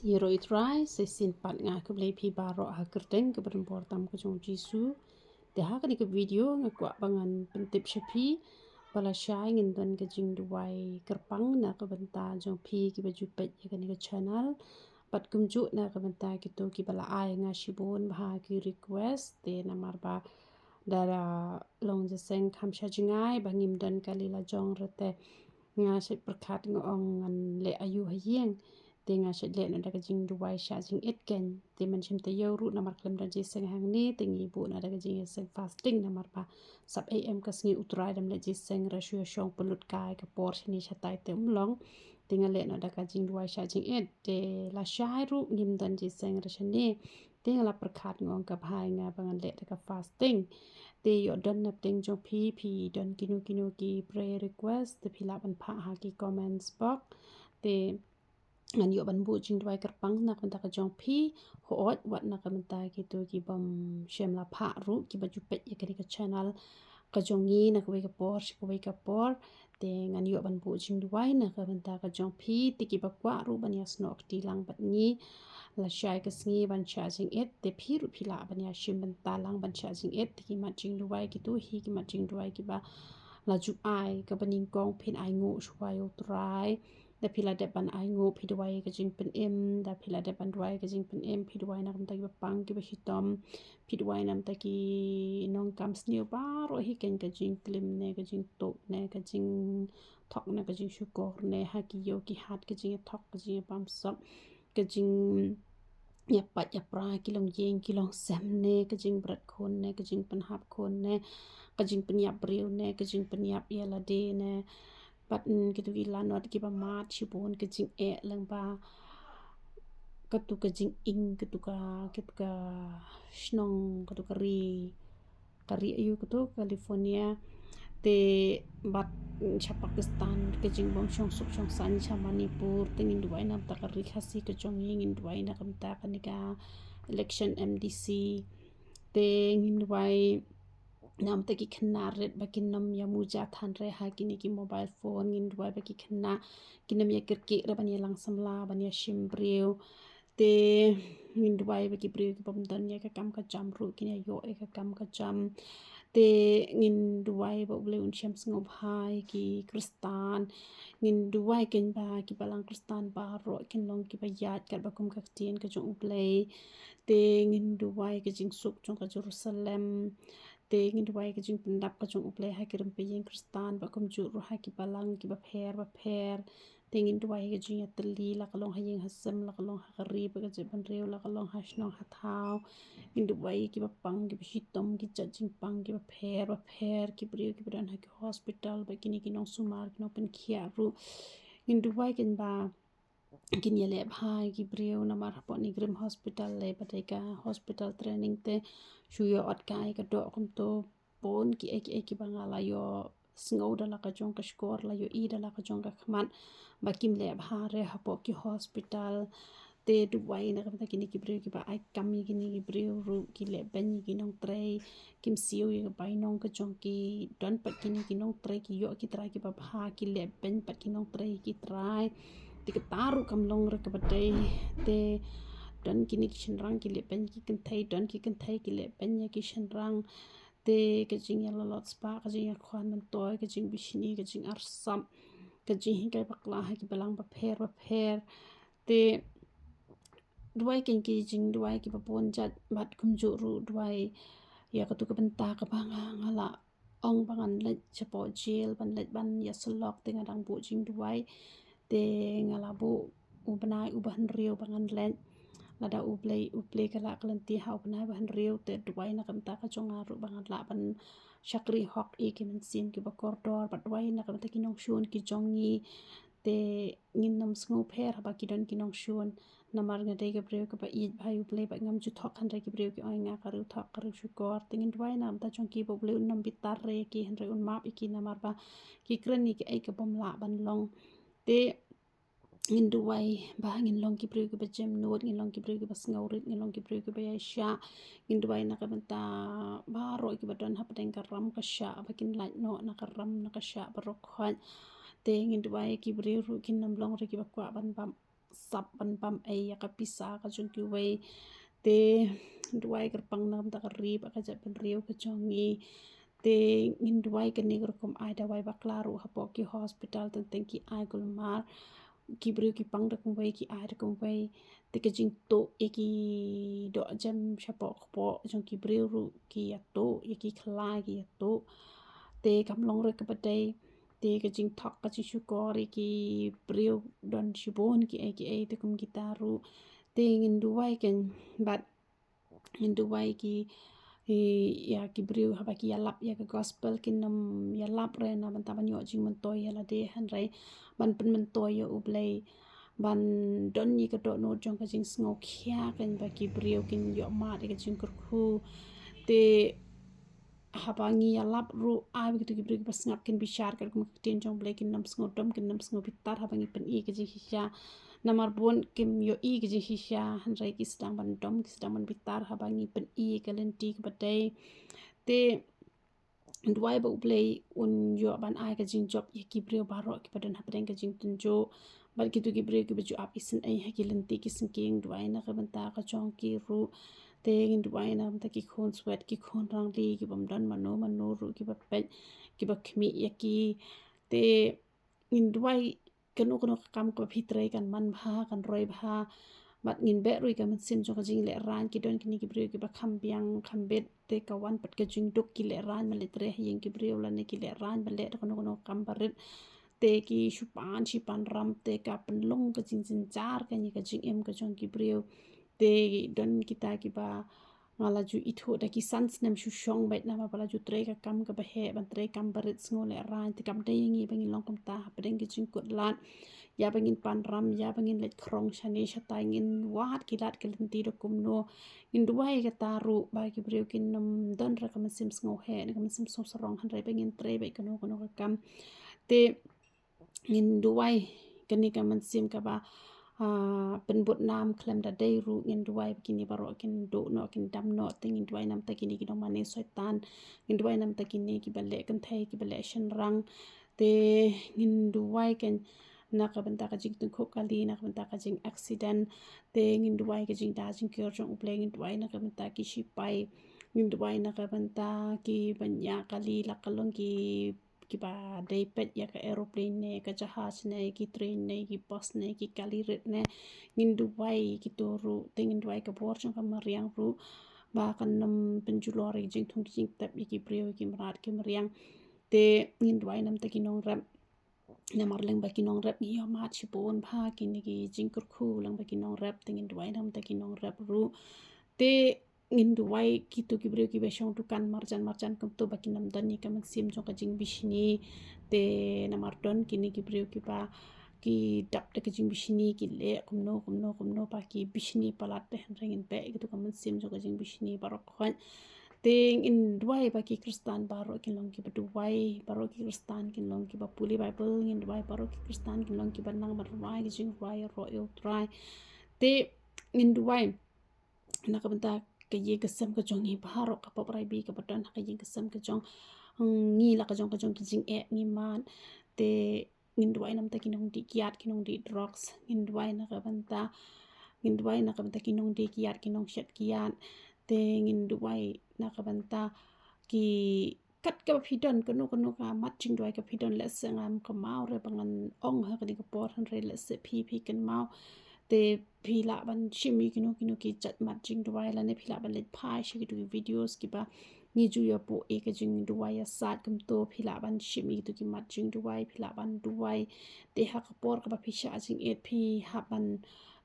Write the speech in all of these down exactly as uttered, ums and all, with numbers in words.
Ïaroh ïa u Trai, sa shisien pat nga khublei phi baroh ha ka kyrteng kaba donbor tam ka jong u Jisu. Te ha kane ka video nga kwah ba ngan pyntip sha phi ba lashai ngin don ka jingduwai kyrpang na ka bynta jong phi kiba ju peit ïa kane ka channel. Bad kumjuh na ka bynta kito kiba la ai nga shibun bha ki request, te namar ba da long jingïaseng kham sha jngai ba ngim don ka lila jong, rete nga shait pyrkhat nga ong ngan leh aïu ha ïing. Te nga shait leh noh da ka jingduwai shah jingit kein. Te mynshem taïew ruh namar khlem don jingïaseng hangne, te ngi buh noh da ka jingïaseng fasting namar ba sap ei em ka sngi u Trai dang leh jingïaseng, ra shu ïashong pynlut kai ka por shane shatai te um long. Te nga leh noh da ka jingduwai shah jingit. Te lashai ruh ngim don jingïaseng ra shane, te nga la pyrkhat nga ong ka bha ïa nga ba ngan leh da ka fasting. Te ïoh don na pdeng jong phi, phi don kino kino ki prayer request, te phi lah ban phah ha ki comments box. Te ngan ïoh ban buh jingduwai kyrpang na ka bynta ka jong phi, hooid wat na ka bynta kito kibym shym la phah ruh kiba ju peit ïa kane ka channel ka jong ngi na kawei ka por sha kawei ka por. Te ngan ïoh ban buh jingduwai na ka bynta ka jong phi, te kiba kwah ruh ban ïasnoh kti lang bad ngi lashai ka sngi ban shah jingit, te phi ruh phi lah ban ïashim bynta lang ban shah jingit. Te ki mat jingduwai kito hi ki mat jingduwai kiba la ju ai, kaba nyngkong phin ainguh shuwa ïa u Trai. Da phi la dep ban ainguh phi duwai ka jingpynim, da phi la dep ban duwai ka jingpynim phi duwai na ka bynta kiba pang kiba shitom, phi duwai na ka bynta ki nongkam sniew baroh hi kein, ka jingklim ne ka jingtuh ne ka jingthok ne ka jingshukor ne ha ki ïew ki hat, ka jingïathok ka jingïabamsap, ka jingïapait ïapra ki longïing ki longsem ne ka jingbret khun ne ka jingpynhap khun ne ka jingpynïap briew ne ka jingpynïap ïa lade ne. Bad, mm, kito ki lanot kiba mad shibun, ka jingeh lyngba katu ka jingïing, katu ka, katu ka shnong, katu ka ri, ka ri aïu katu, California. Te bad, mm, sha Pakistan, ka jingbym shong suk shong saiñ sha Manipur. Te ngin duwai na ka bynta ka ri Khasi ka jong ngi, ngin duwai na ka bynta kane ka election M D C. Te ngin duwai na ka bynta ki khynnah rit ba kin ym ïa muja than re ha kine ki mobile phone, ngin duwai ba ki khynnah kin ym ïa kyrkieh re ban ïalang samla, ban ïashim briew. Te ngin duwai ba ki briew kibym don ïa ka kam ka jam ruh kin ïa ïoh ïa ka kam ka jam. Te ngin duwai ba U Blei un shem sngewbha ïa ki Khristan. Ngin duwai kein ba ki balang Khristan baroh kin long kiba ïaid katba kum ka ktien ka jong U Blei. Te ngin duwai ka jingsuk jong ka Jerusalem. Te ngin duwai ka jingpyndap ka jong U Blei ha ki rympei ïing Khristan, bad kumjuh ruh ha ki balang kiba pher bapher. Te ngin duwai ka jingïatylli, la ka long ha ïing ha sem, la ka long ha ka ri bad ka jaitbynriew, la ka long ha shnong ha thaw. Ngin duwai kiba pang kiba shitom, ki jait jingpang kiba pher bapher, ki briew kiba don ha ki hospital, bad kine ki nongsumar, ki nongpynkhiah ruh. Ngin duwai kein ba kin ïaleh bha ïa ki briew, namar hapoh NEIGRIHMS Hospital lei ba dei ka hospital training, te shu ïoh ot kai ka doh kumto. Bun kiei kiei kiba nga la ïoh sngew da la ka jong ka shkor, la ïohi da la ka jong ka khmat, ba kim leh bha re hapoh ki hospital. Te duwai na ka bynta kine ki briew kiba ai kam ïa kine ki briew ruh, ki leh beiñ ïa ki nongtrei, kim siew ïa ka bainong ka jong ki. Don pat kine ki nongtrei ki ïoh ki trai kiba bha, ki leh beiñ pat ki nongtrei ïa ki trai. Te kata ruh kam long re kaba dei. Te don kine ki shynrang ki leh beiñ ïa ki kynthei, don ki kynthei ki leh beiñ ïa ki shynrang. Te ka jingïalalot spah, ka jingïakhwan myntoi, ka jingbishni, ka jingarsap, ka jinghikai bakla ha ki balang bapher bapher. Te duwai kein ki jingduwai kiba bun jait, bad kumjuh ruh duwai ïa katu ka bynta kaba nga, nga la ong ba ngan leit shapoh jail, ban leit ban ïasyllok, te nga dang buh jingduwai. Te nga la buh u bnai uba hynriew ba ngan leit. Lada U Blei, U Blei ka lah ka lynti ha u bnai ba hynriew, te duwai na ka bynta ka jong nga ruh ba ngan lah ban shakri hok ïa ki mynsiem kiba kordor, bad duwai na ka bynta ki nongshun ki jong ngi. Te ngin ym sngewpher haba ki don ki nongshun, namar nga dei ka briew kaba ïeit bha ïa U Blei, bad ngam ju thok hynrei ki briew ki ong ïa nga ka riewthok ka riewshukor. Te ngin duwai na ka bynta jong ki ba U Blei un ym bitar re ïa ki, hynrei un map ïa ki, namar ba ki kren ïa kiei kibym lah ban long. Te ngin duwai ba ngin long ki briew kiba jemnud, ngin long ki briew kiba sngewrit, ngin long ki briew kiba ïaishah. Ngin duwai na ka bynta baroh kiba don hapdeng ka ram ka shah, ba kin lait noh na ka ram na ka shah baroh khoit. Te ngin duwai ki briew ruh kin ym long re kiba kwah ban bam sap ban bam ei ïa ka pisa ka jong kiwei. Te duwai kyrpang na ka bynta ka ri bad ka jaitbynriew ka jong ngi. Te ngin duwai kane ka rukom ai dawai bakla ruh hapoh ki hospital, teng teng ki ai kulmar, ki briew ki pang da kumwei, ki ai da kumwei. Te ka jingtuh ïa ki dohjem shapoh kpoh jong ki briew ruh ki ïa tuh, ïa ki khlai ki ïa tuh. Te kam long ruh kaba dei. Te ka jingthok ka jingshukor ïa ki briew, don shibun ki ei ki ei te kum kita ruh. Te ngin duwai keiñ bad ngin duwai ki, ïa ki briew haba ki ïalap ïa ka gospel kin ym ïalap re na bynta ban ïoh jingmyntoi ïa lade, hynrei ban pynmyntoi ïa U Blei, ban don ïa ka dohnud jong ka jingsngewkhia keiñ ba ki briew kin ïoh mad ïa ka jingkyrkhu. Te haba ngi ïalap ruh, ai ba kito ki briew kiba sngap kin bishar katkum ka ktien jong U Blei, kin ym sngewdom, kin ym sngewbitar haba ngi pyni ka jingshisha. Namar bun kim ïohi ka jingshisha, hynrei ki sdang ban dom, ki sdang ban bitar haba ngi pyni ka lynti kaba dei. Te duwai ba U Blei un ïoh ban ai ka jingjop ïa ki briew baroh kiba don hapdeng ka jingtynjuh. Bad kito ki briew kiba ju ap isynei ha ki lynti ki syngkien, duwai na ka bynta ka jong ki ruh. Te ngin duwai na ka bynta ki khun swet, ki khun rangli, ki bym don mano mano ruh kiba peit, kiba khmih ïa ki. Te ngin duwai kano kano ka kam kaba phi trei kan man bha, kan roi bha. Bad ngin beh ruh ïa ka mynsiem jong ka jinglehrain, ki don kine ki briew kiba kham biang kham bit, te ka wan pat ka jingduk, ki lehrain ban leit trei ha ïing ki briew lane ki lehrain ban leh da kano kano ka kam barit. Te ki shu pan shi pan ram, te ka pynlong ka jingjynjar kane ka jingim ka jong ki briew. Te don kita kiba nga la ju ithuh da ki san snem shu shong beit namar ba la ju trei ka kam kaba heh, ban trei kam barit, sngewlehrain. Te kam dei ïa ngi ba ngin long kumta hapdeng ka jingkut lad. Ïa ba ngin pan ram, ïa ba ngin leit khrong shane shatai, ngin wad ki lad ki lynti da kumno. Ngin duwai kata ruh ba ki briew kin ym don re ka mynsiem sngewheh ne ka mynsiem sngewsarong, hynrei ba ngin trei beit kano kano ka kam. Te ngin duwai kane ka mynsiem kaba, ah, pynbud nam khlem da dei ruh, ngin duwai ba kine baroh kin duh noh, kin dam noh. Te ngin duwai na ka bynta kine ki nongmane soitan, ngin duwai na ka bynta kine kiba leh kynthei, kiba leh shynrang. Te ngin duwai keiñ na ka bynta ka jingtyngkhuh kali, na ka bynta ka jingaccident. Te ngin duwai ka jingda jingkiar jong U Blei, ngin duwai na ka bynta ki shipai, ngin duwai na ka bynta kiba ñiah kali, la ka long ki kiba dei peit ïa ka aeroplane ne, ka jahaj ne, ki train ne, ki bus ne, ki kali rit ne. Ngin duwai kito ruh, te ngin duwai ka bor jong ka mariang ruh ba kan ym pynjulor ïa ki jingthung ki jingtep ïa ki briew, ïa ki mrad ki mariang. Te ngin duwai na ka bynta ki nongrep. Namar lyngba ki nongrep ngi ïoh mad shibun bha kine ki jingkyrkhu, lyngba ki nongrep, te ngin duwai na ka bynta ki nongrep ruh. Te ngin duwai kito ki briew kiba shong dukan marjan marjan kumto ba kin ym don ïa ka mynsiem jong ka jingbishni. Te namar don kine ki briew kiba ki dap da ka jingbishni, ki leh kumno kumno kumno ba ki bishni palat, te hynrei ngin beh ïa kito ka mynsiem jong ka jingbishni baroh khoit. Te ngin duwai ba ki Khristan baroh kin long kiba duwai, baroh ki Khristan kin long kiba pule Baibl, ngin duwai baroh ki Khristan kin long kiba nang ban rwai ka jingrwai ïaroh ïa U Trai. Te ngin duwai na ka bynta ka ïing ka sem ka jong ngi baroh, ka pop raibi kaba don ha ka ïing ka sem ka jong ngi, la ka jong ka jong ki jingeh ngi mad. Te ngin duwai na ka bynta ki nongdih kiad, ki nongdih drugs, ngin duwai na ka bynta, ngin duwai na ka bynta ki nongdih kiad, ki nongshet kiad. Te ngin duwai na ka bynta ki kat kaba phi don, kano kano ka mat jingduwai kaba phi don, lehse ngam kynmaw re ba ngan ong ha kane ka por, hynrei lehse phi, phi kynmaw. Te phi lah ban shim ïa kino kino ki jait mat jingduwai, lane phi lah ban leit phai sha kito ki videos kiba ngi ju ïa buh ïa ka jingduwai ïasaid kumto, phi lah ban shim ïa kito ki mat jingduwai, phi lah ban duwai. Te ha ka por kaba phi shah jingit phi hap ban,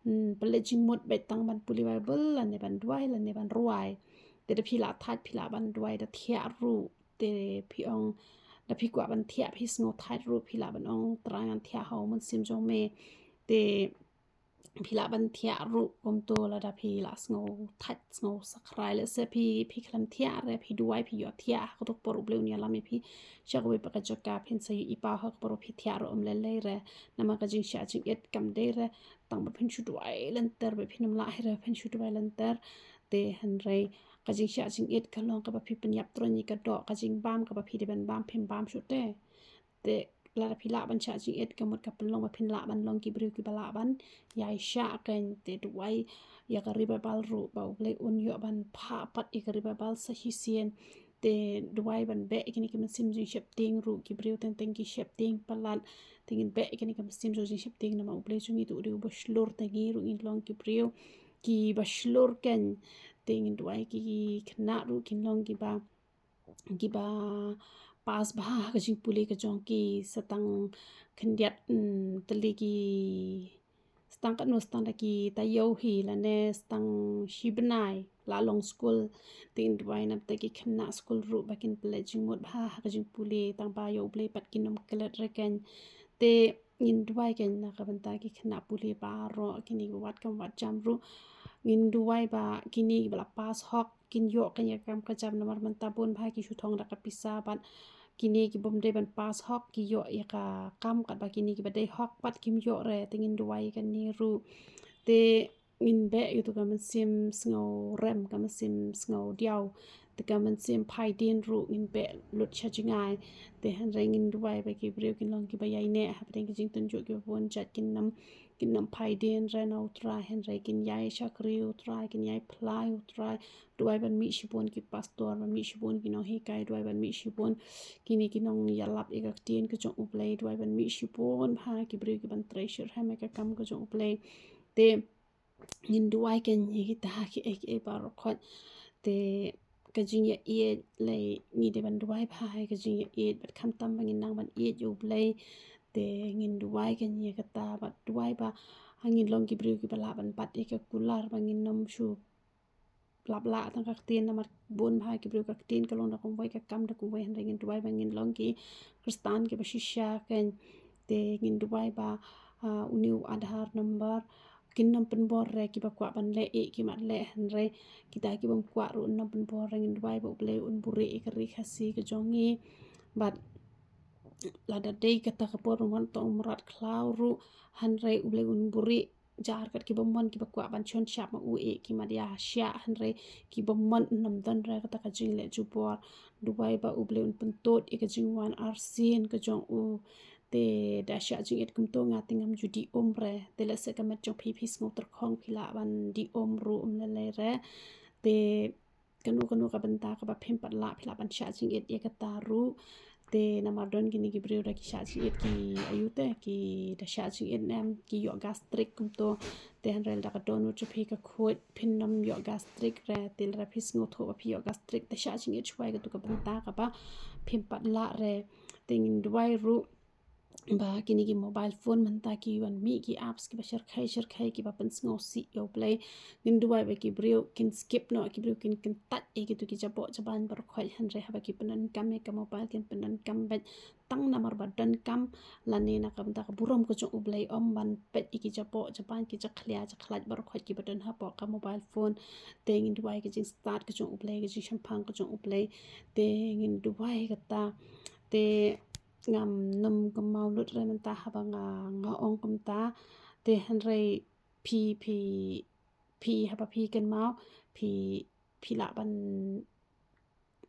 mm, pynleit jingmut beit tang ban pule Baibl lane ban duwai lane ban rwai. Te da phi lah thait phi lah ban duwai da thiah ruh. Te phi ong da phi kwah ban thiah, phi sngew thait ruh, phi lah ban ong, Trai ngan thiah ha u mynsiem jong me. Te phi lah ban thiah ruh kumto lada phi lah sngew thait, sngew sakrai. Lehse phi, phi khlem thiah re, phi duwai, phi ïoh thiah, ha kato ka por U Blei un ïalam ïa phi sha kawei pat ka jaka, phin sa ïohi paw ha ka por ba phi thiah ruh ym lei lei re. Namar ka jingshah jingit kam dei re tang ba phin shu duwai lynter, ba phin ym lah hi re phin shu duwai lynter. Te hynrei ka jingshah jingit ka long kaba phi pynïap tyrwa ïa ka doh, ka jingbam kaba phi dei ban bam phim bam shuh te. Te Lada phi lah ban shah jingit, ka mut ka pynlong ba phin lah ban long ki briew kiba lah ban ïaishah. Kan te duwai ïa ka revival ruh, ba U Blei un ïoh ban phah pat ïa ka revival sa shisien. Te duwai ban beh ïa kine ki mynsiem jingsheptieng ruh, ki briew teng teng ki sheptieng palat. Te ngin beh ïa kine ki mynsiem jingsheptieng, namar U Blei jong ngi te u dei uba shlur, te ngi ruh ngin long ki briew kiba shlur. Kan te ngin duwai ki khynnah ruh kin long kiba, kiba pass bha ha ka jingpule ka jong ki. Sa tang khyndiat, mm, tylli ki, sa tang katno, sa tang da ki taïew hi lane sa tang shi bnai la long skul. Te ngin duwai na bynta ki khynnah skul ruh ba kin pynleit jingmut bha ha ka jingpule, tang ba ïa U Blei pat kin ym klet re. Kan te ngin duwai kan na ka bynta ki khynnah pule baroh, kine kiba wad kam wad jam ruh. Ngin duwai ba kine kiba la pass hok kin ïoh kan ïa ka kam ka jam, namar mynta bun bha ki shu thong da ka pisa, bad kine ki bym dei ban pass hok ki ïoh ïa ka kam, katba kine kiba dei hok pat kim ïoh re. Te ngin duwai kane ruh. Te ngin beh ïa uto ka mynsiem sngew rem, ka mynsiem sngew diaw, te ka mynsiem phaidien ruh ngin beh lut sha jngai. Te hynrei ngin duwai ba ki briew kin long kiba ïaineh hapdeng ki jingtynjuh kiba bun jait, kin ym, kin ym phaidien re na U Trai, hynrei kin ïai shakri U Trai, kin ïai phla U Trai. Duwai ban mih shibun ki pastor, ban mih shibun ki nonghikai, duwai ban mih shibun kine ki nongïalap ïa ka ktien ka jong U Blei, duwai ban mih shibun bha ki briew kiban trei shitrhem ïa ka kam ka jong U Blei. Te ngin duwai kan ïa kita kiei kiei baroh khoit. Te ka jingïaieit, lei ngi dei ban duwai bha ïa ka jingïaieit, bad khamtam ba ngin nang ban ïeit ïa U Blei. Te ngin duwai kan ïa kata, bad duwai ba ha ngin long ki briew kiba lah ban bat ïa ka kular, ba ngin ym shu lap lah tang ka ktien, namar bun bha ki briew ka ktien ka long da kumwei, ka kam da kumwei. Hynrei ngin duwai ba ngin long ki Khristan kiba shisha. Kan te ngin duwai ba, ah, une u Aadhaar number kin ym pynbor re, kiba kwah ban leh ïa ki mat leh, hynrei kita ki bym kwah ruh kin ym pynbor re. Ngin duwai ba U Blei un buhrieh ïa ka ri Khasi ka jong ngi. Bad lada dei kata ka por, ym wan tang u mrad khlaw ruh, hynrei U Blei un buhrieh jar kat ki bymman kiba kwah ban shon shap ma u ïa ki mat ïa shiah, hynrei ki bymman ym don re kata ka jingleh jubor. Duwai ba U Blei un pyntud ïa ka jingwan arsien ka jong u. Te da shah jingit kumto nga te ngam ju dih um re. Te lehse ka met jong phi phi sngew tyrkhong, phi lah ban dih um ruh, ym lei lei re. Te kano kano ka bynta kaba phim pat lah, phi lah ban shah jingit ïa kata ruh. Te namar don kine ki briew da ki shah jingit ki, ayu te ki da shah jingit ne em, ki ïoh gastric kumto. Te hynrei da ka don u jong phi ka khuid, phin ym ïoh gastric re. Te lada phi sngewthuh ba phi ïoh gastric, te shah jingit shuwa ïa kato ka bynta kaba phim pat lah re. Te ngin duwai ruh ba kine ki mobile phone mynta ki wan mih ki apps kiba shyrkhei shyrkhei kiba pynsngewsih ïa U Blei. Ngin duwai ba ki briew kin skip noh, ki briew kin kyntait ïa kito ki jaboh jaban baroh khoit, hynrei haba ki pyndonkam ïa ka mobile kin pyndonkam beit tang namar ba donkam lane na ka bynta ka burom ka jong U Blei, ym ban peit ïa ki jaboh jaban, ki jakhlia jakhlait baroh khoit kiba don hapoh ka mobile phone. Te ngin duwai ka jingstad ka jong U Blei, ka jingshemphang ka jong U Blei. Te ngin duwai kata. Te ngam nym kynmaw lut re mynta haba nga, nga ong kumta. Te hynrei phi, phi, phi haba phi kynmaw, phi, phi lah ban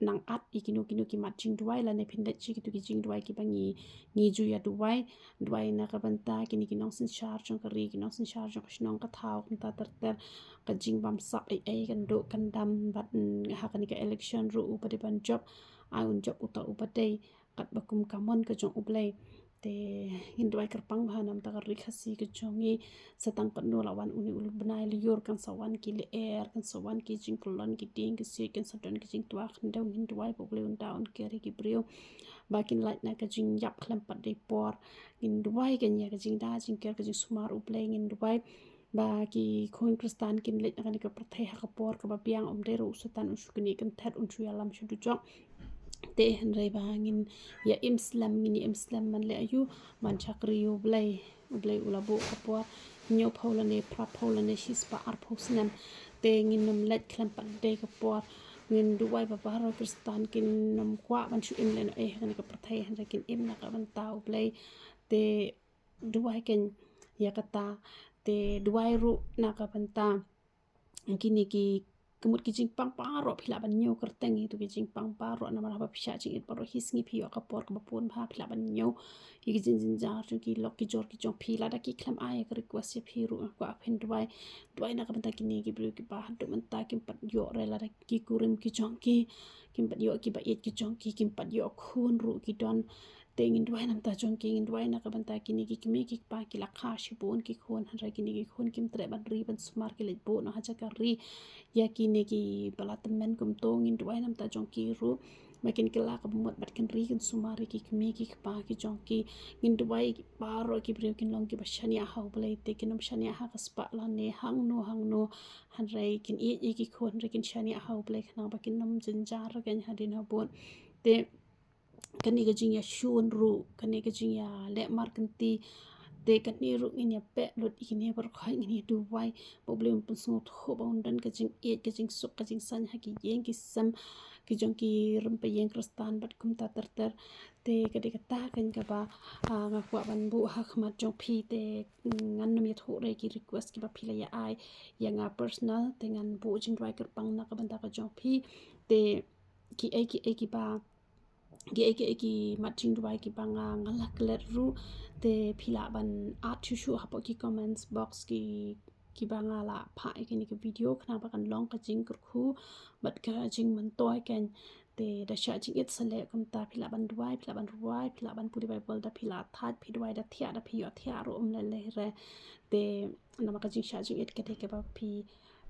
nang at ïa kino kino ki mat jingduwai lane phin leit sha kito ki jingduwai kiba ngi, ngi ju ïa duwai. Duwai na ka bynta kine ki nongsynshar jong ka ri, ki nongsynshar jong ka shnong ka thaw, kumta ter ter. Ka jingbamsap ei ei kan duh kan dam, bad, mm, ha kane ka election ruh uba dei ban jop, ai un jop uta uba dei katba kum ka mon ka jong U Blei. Te ngin duwai kyrpang bha namar ka ri Khasi ka jong ngi. Sa tang katno la wan une u bnai lyiur, kan sa wan ki lyer, kan sa wan ki jingkyllon ki dieng ki siej, kan sa don ki jingtwa khyndew. Ngin duwai ba U Blei un da un ker ïa ki briew ba kin lait na ka jingïap khlem pat dei por. Ngin duwai kan ïa ka jingda jingker, ka jingsumar U Blei. Ngin duwai ba ki khun Khristan kin leit na kane ka pyrthei ha ka por kaba biang, ym dei ruh u Soitan un shu knieh kynthet, un shu ïalam sha dujok. Te hynrei ba ngin ïa im slem, ngin ïa im slem ban leh aïu? Ban shakri ïa U Blei. U Blei u la buh ka por hynñiewphew lane phraphew lane shispah arphew snem. Te ngin ym leit khlem pat dei ka por. Ngin duwai ba baroh Khristan kin ym kwah ban shu im lehnohei ha kane ka pyrthei, hynrei kin im na ka bynta U Blei. Te duwai kan ïa kata. Te duwai ruh na ka bynta kine ki ka mut ki jingpang baroh phi lah ban ñiew kyrteng ïa kito ki jingpang baroh, namar haba phi shah jingit baroh hi sngi phi ïoh ka por kaba bun bha, phi lah ban ñiew ïa ki jingjynjar jong ki lok ki jor ki jong phi. Lada ki khlem ai ka request ïa phi ruh nga kwah phin duwai, duwai na ka bynta kine ki briew kiba haduh mynta kim pat ïoh re, lada ki kurim ki jong ki kim pat ïoh, kiba ïeit ki jong ki kim pat ïoh khun ruh ki don. Te ngin duwai na ka bynta jong ki, ngin duwai na ka bynta kine ki kmie ki kpa ki la kha shibun ki khun, hynrei kine ki khun kim treh ban ri ban sumar, ki leit buh noh ha jaka ri ïa kine kiba la tymmen kumto. Ngin duwai na ka bynta jong ki ruh ba kin kylla kaba mut bad kin ri kin sumar ïa ki kmie ki kpa ki jong ki. Ngin duwai baroh ki briew kin long kiba shaniah ha U Blei, te kin ym shaniah ha ka spah lane hangno hangno, hynrei kin ïeit ïa ki khun, hynrei kin shaniah ha U Blei khnang ba kin ym jynjar kein hadien habud. Te kane ka jingïashun ruh, kane ka jingïaleh markynti, te kane ruh ngin ïa peit lut ïa kine baroh, ngin ïa duwai ba U Blei un pynsngewthuh ba un don ka jingïeit, ka jingsuk, ka jingsaiñ ha ki ïing ki sem ki jong ki rympei ïing Khristan bad kumta ter ter. Te ka dei kata kein kaba, ah, nga kwah ban buh ha khmat jong phi. Te, mm, ngan nym ïathuh re ki request kiba phi la ïa ai ïa nga personal, te ngan buh jingduwai kyrpang na ka bynta ka jong phi. Te kiei kiei kiba kiei kiei ki mat jingduwai kiba nga, nga la klet ruh, te phi lah ban add shuh shuh hapoh ki comments box ki, kiba nga la phah ïa kine ki video, khnang ba kan long ka jingkyrkhu bad ka jingmyntoi kein. Te da shah jingit sa leh kumta, phi lah ban duwai, phi lah ban rwai, phi lah ban pule Bible, da phi la thait phi duwai da thiah, da phi ïohthiah ruh ym lei lei re. Te namar ka jingshah jingit ka dei kaba phi,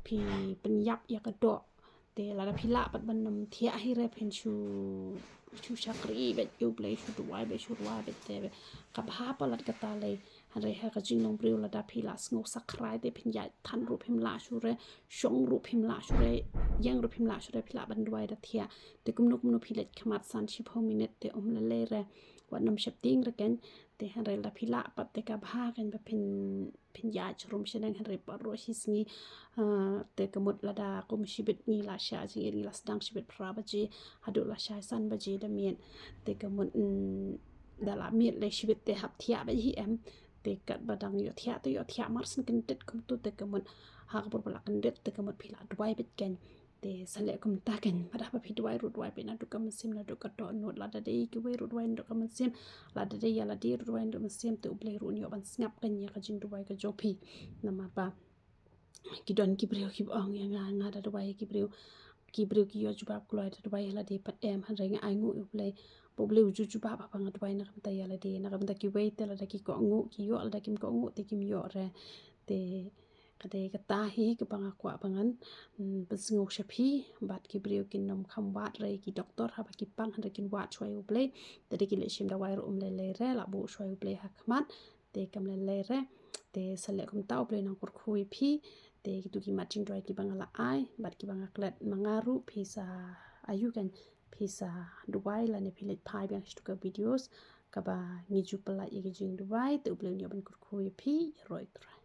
phi pynïap ïa ka doh. Te lada phi lah pat ban nym thiah hi re, phin shu, shu shakri beit ïa U Blei, shu duwai beit, shu rwai beit, te ka bha palat kata lei. Hynrei ha ka jinglong briew lada phi la sngew sakrai te phin ïaid than ruh phim lah shuh re, shong ruh phim lah shuh re, ïeng ruh phim lah shuh re, phi lah ban duwai da thiah. Te kumno kumno phi leit khmat san shiphew minit te ym lei lei re. Wat nym sheptieng re kein. Te hynrei lada phi lah pat te ka bha kein ba phin, phin ïaid sharum shaneng, hynrei baroh shi sngi, ah, te ka mut lada kum shibit ngi la shah jingit, ngi la sdang shibit phra baje haduh lashai san baje da miet. Te ka mut, mm, da la miet lei shibit te hap thiah beit hi em. Te katba dang ïohthiah te ïohthiah mar shen kyndit kumto, te ka mut ha ka por ba la kyndit te ka mut phi la duwai beit kein. Te sa leh kumta kein, bad haba phi duwai ruh duwai beit naduh ka mynsiem, naduh ka dohnud. Lada dei kiwei ruh duwai naduh ka mynsiem, lada dei ïa lade ruh duwai naduh mynsiem, te U Blei ruh un ïoh ban sngap kein ïa ka jingduwai ka jong phi. Namar ba ki don ki briew kiba ong ïa nga, nga da duwai ïa ki briew, ki briew ki ïoh jubab kloi, da duwai ïa lade pat em. Hynrei nga ainguh ïa U Blei ba U Blei u ju jubab haba nga duwai na ka bynta ïa lade. Na ka bynta kiwei te lada ki kohnguh ki ïoh, lada kim kohnguh te kim ïoh re. Te ka dei kata hi kaba nga kwah ba ngan, mm, pynsngew sha phi, bad ki briew kin nym kham wad re ïa ki doktor haba ki pang, hynrei kin wad shuwa ïa U Blei. Te da ki leh shim dawai ruh ym lei lei re, la buh shuwa ïa U Blei ha khmat. Te kam lei lei re. Te sa leh kumta, U Blei un nang kyrkhu ïa phi. Te kito ki mat jingduwai kiba nga la ai bad kiba nga klet ma nga ruh, phi sa ïoh kein, phi sa duwai lane phi leit phai biang sha kito ki videos kaba ngi ju pyllait ïa ki jingduwai. Te U Blei un ïoh ban kyrkhu ïa phi, ïaroh ïa U Trai.